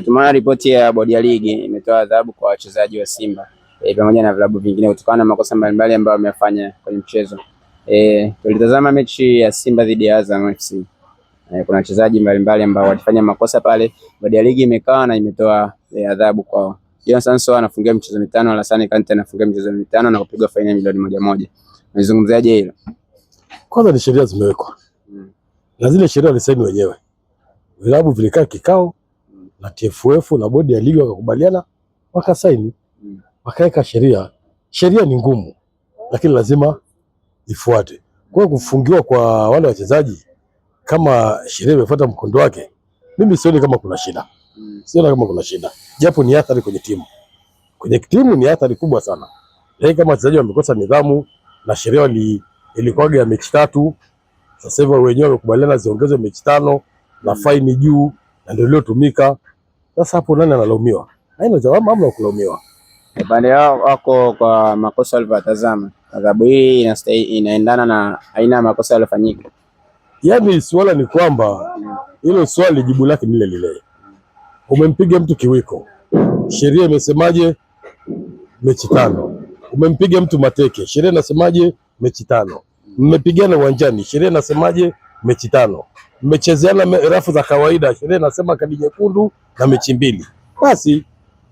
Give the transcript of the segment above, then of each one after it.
Tumeona ripoti ya bodi ya ligi imetoa adhabu kwa wachezaji wa Simba pamoja na vilabu vingine kutokana na makosa mbalimbali ambayo wamefanya kwenye mchezo. Tulitazama mechi ya Simba dhidi ya Azam FC. Kuna wachezaji mbalimbali ambao walifanya makosa pale. Bodi ya ligi imekaa na imetoa adhabu kwao. Jonathan Soa anafungia michezo 5, Alassane Kante anafungia michezo 5 na kupigwa faini ya milioni 1.1. Unazungumziaje hilo? Kwanza ni sheria zimewekwa. Na zile sheria walisaini wenyewe. Vilabu vilikaa kikao na TFF na bodi ya ligi wakakubaliana, wakasaini, wakaweka sheria. Sheria ni ngumu, lakini lazima ifuate. Kwa hiyo kufungiwa kwa wale wachezaji kama sheria imefuata mkondo wake, mimi sioni kama kuna shida. Sioni kama kuna shida, japo ni athari kwenye timu. Kwenye timu ni athari kubwa sana, lakini kama wachezaji wamekosa nidhamu na sheria ilikuwa ya mechi 3, sasa hivi wenyewe wamekubaliana ziongezwe mechi 5 na faini juu, na ndio iliyotumika. Sasa hapo nani analaumiwa? Haina jawabu, hamna kulaumiwa. Upande wao wako kwa makosa walivyotazama, adhabu hii inaendana na aina ya makosa yaliyofanyika. Yaani swala ni kwamba hilo swali jibu lake ni lile lile. Umempiga mtu kiwiko, sheria imesemaje? Mechi 5. Umempiga mtu mateke, sheria inasemaje? Mechi 5. Mmepigana uwanjani, sheria inasemaje? Mechi 5. Mmechezeana rafu za kawaida, sheria inasema kadi nyekundu na mechi 2. Basi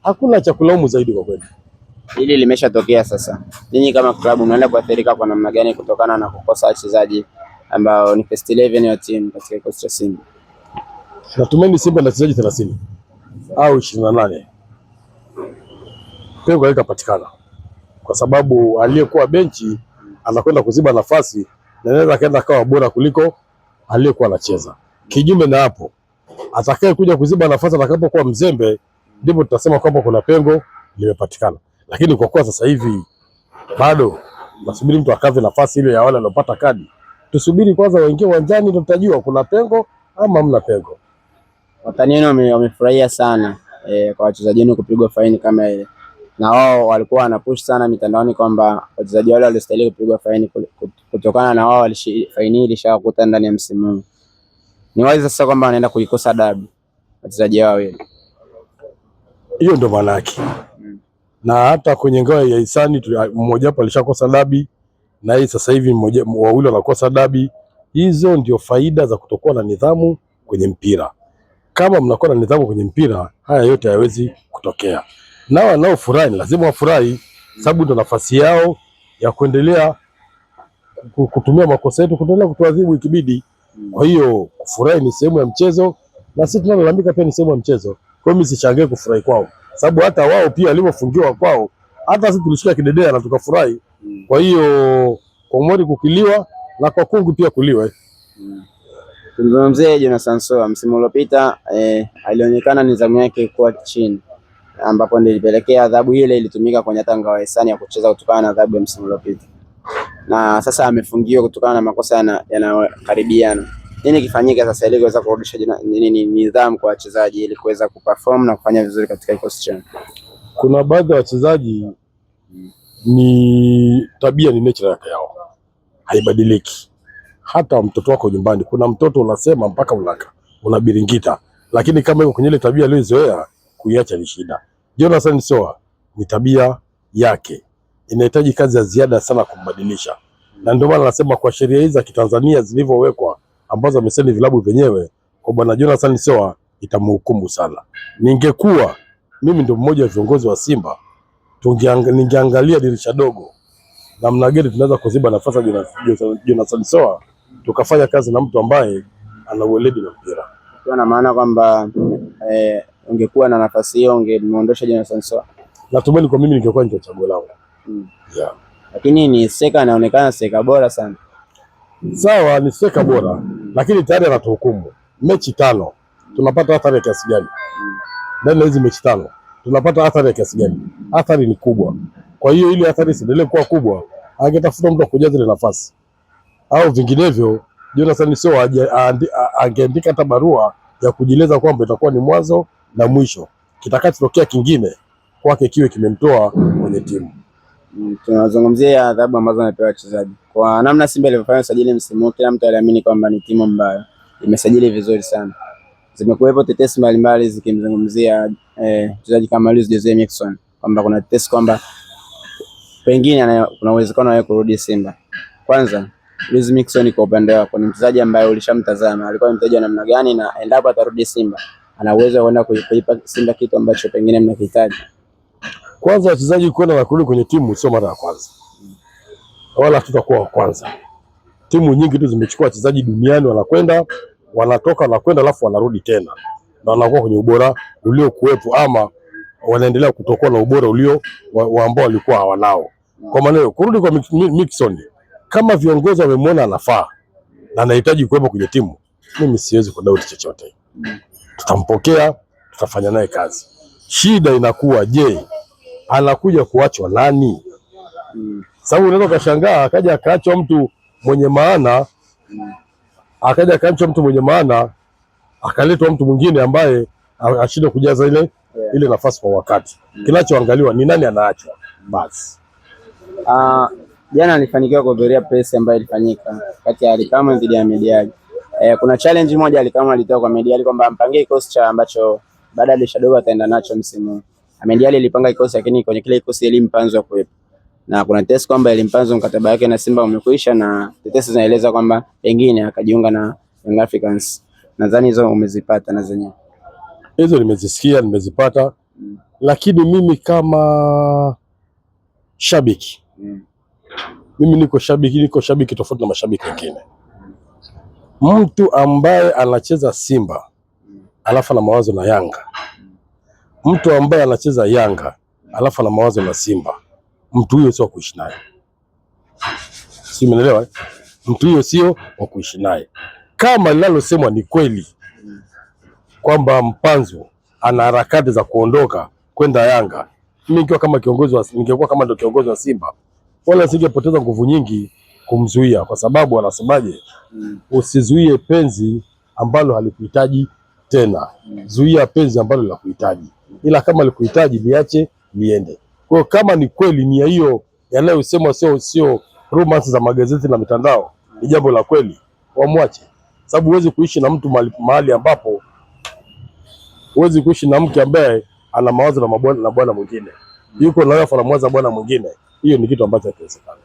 hakuna cha kulaumu zaidi kwa kweli. Hili limeshatokea sasa. Ninyi kama klabu mnaenda kuathirika kwa namna gani kutokana na kukosa wachezaji ambao ni first 11 ya timu katika kikosi cha Simba? Natumaini Simba na wachezaji 30 au 28. Pengo halitapatikana kwa sababu aliyekuwa benchi anakwenda kuziba nafasi na anaweza akaenda akawa bora kuliko aliyekuwa anacheza. Kinyume na hapo, atakaye kuja kuziba nafasi atakapokuwa mzembe, ndipo tutasema kwamba kuna pengo limepatikana. Lakini kwa kuwa sasa hivi bado nasubiri mtu akave nafasi ile ya wale waliopata kadi, tusubiri kwanza waingie uwanjani, ndio tutajua kuna pengo ama hamna pengo. Watani wenu wamefurahia sana kwa wachezaji wenu kupigwa faini kama ile, na wao walikuwa wanapush sana mitandaoni kwamba wachezaji wale walistahili kupigwa faini kutokana na wao faini ilishawakuta ndani ya msimu huu. Ni wazi sasa kwamba wanaenda kuikosa dabi wachezaji wao wale. Hiyo ndio maana yake. Na hata kwenye ngao ya hisani mmoja wapo alishakosa dabi, na hii sasa hivi mmoja wawili wanakosa dabi. Hizo ndio faida za kutokuwa na nidhamu kwenye mpira. Kama mnakuwa na nidhamu kwenye mpira, haya yote hayawezi kutokea. Na wanaofurahi ni lazima wafurahi, sababu ndio nafasi yao ya kuendelea kutumia makosa yetu kuendelea kutuadhibu ikibidi. Kwa hiyo kufurahi ni sehemu ya mchezo, na sisi tunalalamika pia ni sehemu ya mchezo. Kwa hiyo mimi sishangae kufurahi kwao, sababu hata wao pia walivyofungiwa kwao, hata sisi tulishika kidedea na tukafurahi. Kwa hiyo kwa mori kukiliwa na kwa kungu pia kuliwe. Tumzungumzie Jonathan Soa msimu uliopita, alionekana nidhamu yake kuwa chini, ambapo ndio ilipelekea adhabu ile ilitumika kwenye hata ngao ya hisani ya kucheza kutokana na adhabu ya msimu uliopita. Na sasa amefungiwa kutokana na makosa yanayokaribiana. Nini kifanyike sasa ili kuweza kurudisha nidhamu kwa wachezaji ili kuweza kuperform na kufanya vizuri katika kikosi chao? Kuna baadhi ya wachezaji ni tabia, ni nature yake yao, haibadiliki. Hata mtoto wako nyumbani, kuna mtoto unasema mpaka unabiringita, lakini kama yuko kwenye ile tabia aliyozoea, kuiacha ni shida. Jonathan Soa ni tabia yake, inahitaji kazi ya ziada sana kumbadilisha, na ndio maana nasema kwa sheria hizi za Kitanzania zilivyowekwa ambazo amesaini vilabu vyenyewe, kwa bwana Jonathan Soa itamhukumu sana. Ningekuwa mimi ndio mmoja wa viongozi wa Simba, ningeangalia dirisha dogo namna gani tunaweza kuziba nafasi ya Jonathan Soa, tukafanya kazi na mtu ambaye ana ueledi na mpira. Kwa na maana kwamba ungekuwa na nafasi hiyo ungemuondosha Jonathan Soa. Natumaini kwa mimi ningekuwa ndio chaguo langu. Yeah. Lakini ni Seka, anaonekana Seka bora sana. Sawa, ni Seka bora, lakini tayari anatuhukumu. Mechi 5 tunapata athari ya kiasi gani? Ndani ya hizi mechi 5 tunapata athari ya kiasi gani? Athari ni kubwa. Kwa hiyo ili athari isiendelee kuwa kubwa, angetafuta mtu kujaza ile nafasi. Au vinginevyo Jonathan Soa angeandika hata barua ya kujieleza kwamba itakuwa ni mwanzo na mwisho. Kitakachotokea kingine kwake kiwe kimemtoa kwenye timu. Tunazungumzia adhabu ambazo anapewa wachezaji. Kwa namna Simba ilivyofanya usajili msimu huu, kila mtu aliamini kwamba ni timu ambayo imesajili vizuri sana. Zimekuwepo tetesi mbalimbali zikimzungumzia mchezaji kama Luis Jose Miquissone kwamba kuna tetesi kwamba pengine kuna uwezekano yeye kurudi Simba. Kwanza Luis Miquissone kwa upande wako ni mchezaji ambaye ulishamtazama, alikuwa ni mchezaji wa namna gani, na endapo atarudi Simba ana uwezo wa kwenda kuipa Simba kitu ambacho pengine mnakihitaji? Kwanza wachezaji kwenda na kurudi kwenye timu sio mara ya kwanza, wala tutakuwa wa kwanza. Timu nyingi tu zimechukua wachezaji duniani, wanakwenda wanatoka, wanakwenda alafu wanarudi tena na wanakuwa kwenye ubora uliokuwepo, ama wanaendelea kutokuwa na ubora ulio wa ambao walikuwa hawanao. Kwa maana hiyo kurudi kwa Miquissone, kama viongozi wamemwona anafaa na anahitaji kuwepo kwenye timu, mimi siwezi kudoubt chochote. Tutampokea, tutafanya naye kazi. Shida inakuwa je, anakuja kuachwa nani? Sababu unaweza ukashangaa akaja akaachwa mtu mwenye maana, akaja akaachwa mtu mwenye maana, akaletwa mtu mwingine ambaye ashindwe kujaza ile ile nafasi kwa wakati. Kinachoangaliwa ni nani anaachwa basi. Jana alifanikiwa kuhudhuria press ambayo ilifanyika kati ya Ally Kamwe dhidi ya Ahmed Ally. Kuna challenge moja Ally Kamwe alitoa kwa Ahmed Ally kwamba ampangie kikosi cha ambacho baada ya Shadogo ataenda nacho msimu huu. Ahmed Ally alipanga kikosi lakini kwenye kile kikosi Elie Mpanzu hakuwepo. Na kuna tetesi kwamba Elie Mpanzu mkataba wake na Simba umekwisha na tetesi zinaeleza kwamba pengine akajiunga na Young Africans. Nadhani hizo umezipata na zenyewe. Hizo nimezisikia, nimezipata, lakini mimi kama shabiki mimi niko shabiki tofauti na mashabiki wengine. Mtu ambaye anacheza Simba alafu ana mawazo na Yanga, mtu ambaye anacheza Yanga alafu ana mawazo na Simba, mtu huyo sio wa kuishi naye. Si umeelewa? Eh? Mtu huyo sio wa kuishi naye. Kama linalosemwa ni kweli kwamba Mpanzu ana harakati za kuondoka kwenda Yanga, mimi nikiwa kama kiongozi wa, ningekuwa kama ndio kiongozi wa Simba, wala singepoteza nguvu nyingi kumzuia, kwa sababu wanasemaje? Usizuie penzi ambalo halikuhitaji tena, zuia penzi ambalo linakuhitaji, ila kama likuhitaji liache liende. Kwa hiyo kama ni kweli nia hiyo yanayosemwa sio rumors za magazeti na mitandao, ni jambo la kweli, wamwache, sababu huwezi kuishi na mtu mahali ambapo huwezi kuishi na mke ambaye ana mawazo na mabwana na bwana mwingine, yuko na wewe anamwaza bwana mwingine. Hiyo ni kitu ambacho hakiwezekani.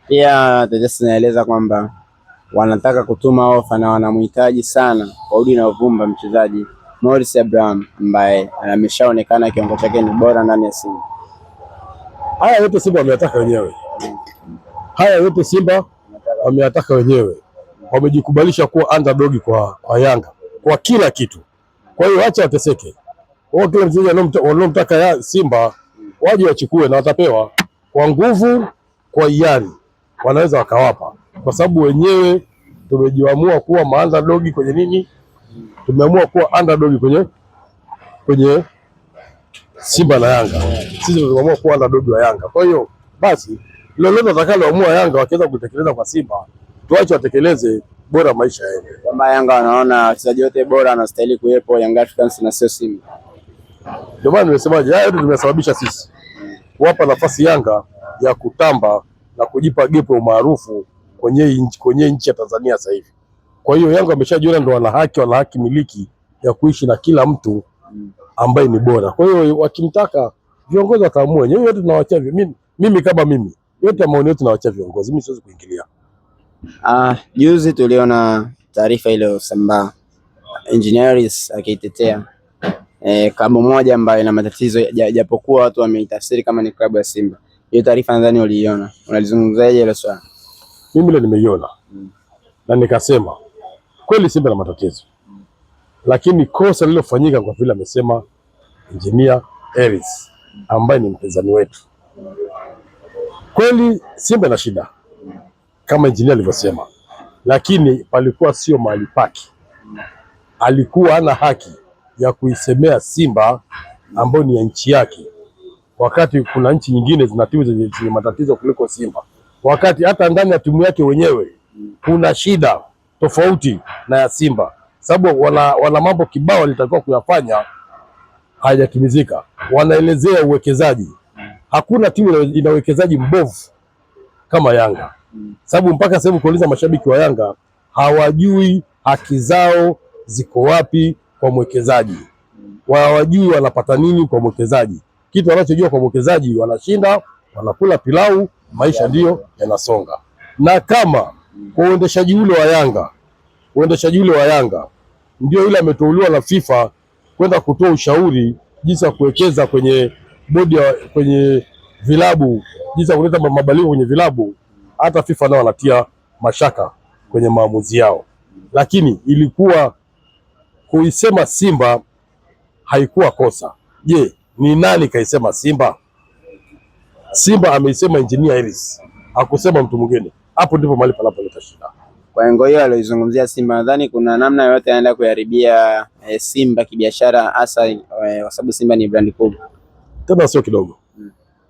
Pia tetesi zinaeleza kwamba wanataka kutuma ofa na wanamhitaji sana kwa udi na uvumba mchezaji Morris Abraham ambaye ameshaonekana kiwango chake ni bora ndani ya Simba. Haya yote Simba wameyataka wenyewe, haya yote Simba wameyataka wenyewe, wamejikubalisha kuwa underdog kwa Yanga kwa kila kitu. Kwa hiyo acha wateseke wao, kila mchezaji wanaomtaka Simba waje wachukue na watapewa kwa nguvu, kwa hiari wanaweza wakawapa, kwa sababu wenyewe tumejiamua kuwa ma underdog kwenye nini, tumeamua kuwa underdog kwenye Simba na Yanga. Sisi tumeamua kuwa underdog wa Yanga. Kwa hiyo basi lolote watakaloamua Yanga wakiweza kutekeleza kwa Simba, tuache watekeleze, bora maisha yaende. Kwamba Yanga wanaona wachezaji wote bora wanastahili kuwepo Young Africans na sio Simba. Ndio maana nimesemaje, haya yote tumesababisha sisi kuwapa nafasi Yanga ya kutamba na kujipa gepo umaarufu kwenye nchi ya Tanzania sasa hivi. Kwa hiyo Yanga wameshajiona ndo wana haki miliki ya kuishi na kila mtu ambaye ni bora. Kwa hiyo wakimtaka viongozi wataamua wenyewe, yote tunawachia mimi kama mimi, yote maoni yote tunawachia viongozi, mimi siwezi kuingilia. Juzi tuliona taarifa iliyosambaa Engineer Hersi akiitetea klabu moja ambayo ina matatizo, japokuwa watu wameitafsiri kama ni klabu ya Simba. Hiyo taarifa nadhani uliiona, unalizungumzaje hilo swala? Mimi ile nimeiona na nikasema kweli Simba na matatizo, lakini kosa lililofanyika kwa vile amesema Engineer Hersi ambaye ni mpinzani wetu, kweli Simba ina shida kama engineer alivyosema, lakini palikuwa sio mahali pake. Alikuwa hana haki ya kuisemea Simba ambayo ni ya nchi yake, wakati kuna nchi nyingine zina timu zenye matatizo kuliko Simba, wakati hata ndani ya timu yake wenyewe kuna shida tofauti na ya Simba, sababu wana mambo kibao walitakiwa kuyafanya hayajatimizika. Wanaelezea uwekezaji, hakuna timu ina uwekezaji mbovu kama Yanga, sababu mpaka sasa hivi kuuliza mashabiki wa Yanga hawajui haki zao ziko wapi kwa mwekezaji, hawajui wanapata nini kwa mwekezaji. Kitu wanachojua kwa mwekezaji, wanashinda, wanakula pilau, maisha ndiyo yanasonga. Na kama kwa uendeshaji ule wa Yanga, uendeshaji ule wa Yanga ndio yule ameteuliwa na FIFA kwenda kutoa ushauri jinsi ya kuwekeza kwenye bodi ya kwenye vilabu, jinsi ya kuleta mabadiliko kwenye vilabu. Hata FIFA nao wanatia mashaka kwenye maamuzi yao, lakini ilikuwa kuisema Simba haikuwa kosa. Je, ni nani kaisema Simba? Simba ameisema Engineer Hersi, hakusema mtu mwingine. Hapo ndipo mahali panapoleta shida. Kwa engo hiyo alioizungumzia Simba, nadhani kuna namna yoyote anaenda kuharibia Simba kibiashara, hasa kwa sababu Simba ni brand kubwa. Tena sio kidogo.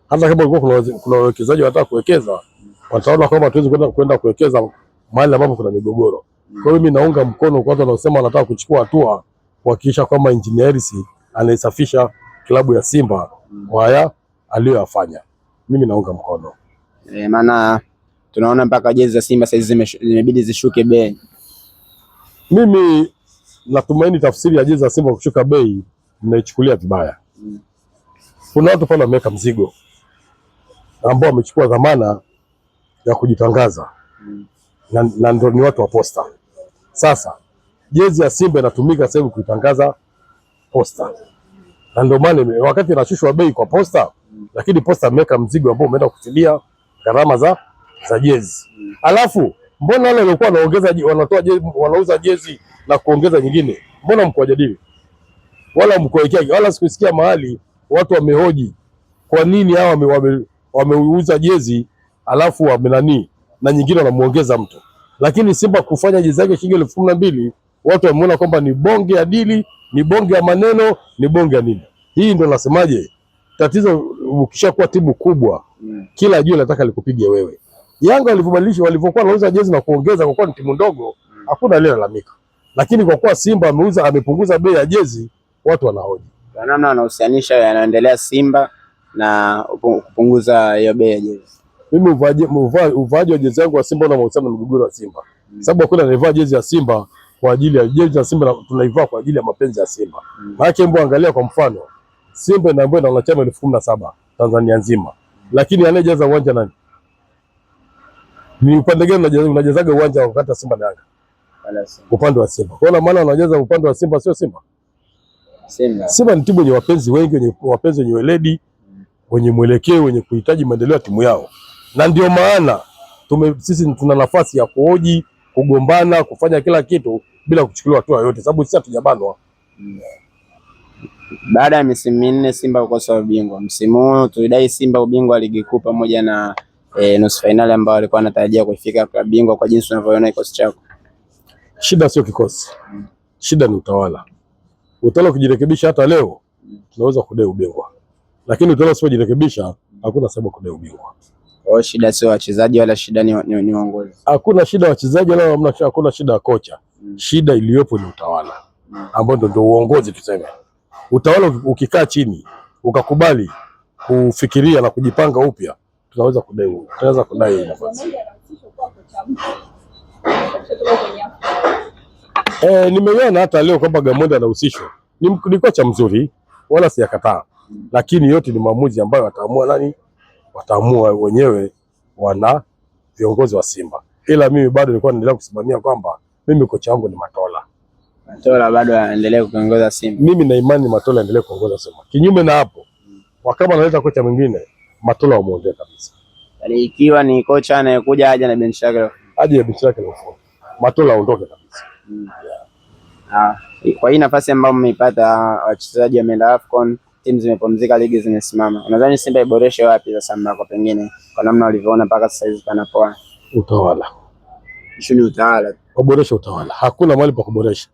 Hata kama kulikuwa kuna wawekezaji wanataka kuwekeza, wataona kwamba hatuwezi kwenda kuwekeza mahali ambapo kuna migogoro. Kwa hiyo mimi naunga mkono kwa watu wanaosema wanataka kuchukua hatua kuhakikisha kwamba Engineer Hersi anaisafisha klabu ya Simba kwa haya aliyoyafanya. Mimi naunga mkono. Maana tunaona mpaka jezi za Simba saizi zimebidi zishuke bei. Mimi natumaini tafsiri ya jezi za Simba kushuka bei mnaichukulia vibaya. Kuna watu pale wameweka mzigo ambao wamechukua dhamana ya kujitangaza na ndio ni watu wa Posta. Sasa jezi ya Simba inatumika sasa hivi kuitangaza Posta, na ndio maana wakati inashushwa bei kwa Posta, lakini Posta ameweka mzigo ambao umeenda kufidia gharama za jezi. Alafu mbona wale waliokuwa wanaongeza wanatoa jezi, wanauza jezi na kuongeza nyingine, mbona mkuwajadili wala mkuwekea wala sikusikia mahali watu wamehoji kwa nini hawa wameuza jezi alafu wamenani na nyingine wanamuongeza mtu. Lakini Simba kufanya jezi yake shilingi 12,000 watu wameona kwamba ni bonge ya dili, ni bonge ya maneno, ni bonge ya nini. Hii ndio nasemaje, tatizo ukishakuwa timu kubwa kila jua nataka likupige wewe. Yanga walivyobadilisha, walivyokuwa wanauza jezi na kuongeza, kwa kuwa ni timu ndogo, hakuna aliyelalamika. Lakini kwa kuwa Simba ameuza, amepunguza bei ya jezi, watu wanahoji. Kwa namna wanahusianisha yanaendelea Simba na kupunguza hiyo bei ya jezi. Mimi uvaaji wa jezi yangu wa Simba una mahusiano na migogoro ya Simba. Sababu hakuna anayevaa jezi ya Simba kwa ajili ya jezi ya Simba, tunaivaa kwa ajili ya mapenzi ya Simba. Maana hebu angalia kwa mfano, Simba inaambiwa na wanachama 17,000 Tanzania nzima. Lakini anayejaza uwanja nani? Ni upande gani unajazaga uwanja wakati Simba na Yanga? Upande wa Simba. Kwa hiyo maana wanajaza upande wa Simba sio Simba. Simba. Simba ni timu yenye wapenzi wengi, wenye wapenzi wenye weledi, wenye mwelekeo, wenye kuhitaji maendeleo ya timu yao. Na ndio maana sisi tuna nafasi ya kuhoji, kugombana, kufanya kila kitu bila kuchukuliwa hatua yoyote, sababu sisi hatujabanwa. Baada ya misimu minne Simba kukosa ubingwa, msimu huu tulidai Simba ubingwa wa ligi kuu pamoja na nusu fainali ambao walikuwa wanatarajia kufika klabu bingwa. Kwa jinsi unavyoona kikosi chako, shida sio kikosi, shida ni utawala. Utawala ukijirekebisha hata leo tunaweza kudai ubingwa, lakini utawala usipojirekebisha hakuna sababu kudai ubingwa. Kwa shida sio wachezaji wala shida ni uongozi. Hakuna shida wachezaji wala hakuna shida ya kocha. Shida iliyopo ni utawala ambao ndio uongozi tuseme. Utawala ukikaa chini ukakubali kufikiria na kujipanga upya, tunaweza kudai nafasi. Nimeiona hata leo kwamba Gamondi anahusishwa. Ni kocha mzuri wala sijakataa. Lakini yote ni maamuzi ambayo wataamua nani? Wataamua wenyewe wana viongozi wa Simba. Ila mimi bado nilikuwa naendelea kusimamia kwamba mimi kocha wangu ni Matola. Matola bado aendelee kuongoza Simba. Mimi na imani Matola aendelee kuongoza Simba. Kinyume na hapo, kama analeta kocha mwingine, Matola wamuondoe kabisa. Yaani ikiwa ni kocha anayekuja aje na benchi lake. Aje na benchi lake la ufundi. Matola aondoke kabisa. Yeah. Kwa hii nafasi ambayo mmeipata, wachezaji wameenda AFCON, timu zimepumzika, ligi zimesimama. Unadhani Simba iboreshe wapi sasa ambako pengine kwa namna walivyoona mpaka sasa hivi panapoa? Utawala. Issue ni utawala. Waboreshe utawala. Hakuna mahali pa kuboresha.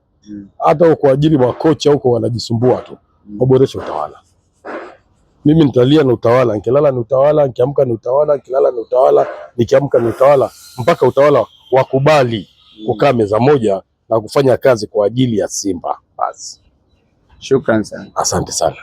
Hata kuajiri makocha huko wanajisumbua tu. Waboreshe utawala. Mimi nitalia na utawala, nikilala ni utawala, nikiamka ni utawala, nikilala ni utawala, nikiamka ni utawala, mpaka utawala wakubali kukaa meza moja na kufanya kazi kwa ajili ya Simba. Basi. Shukrani sana. Asante sana.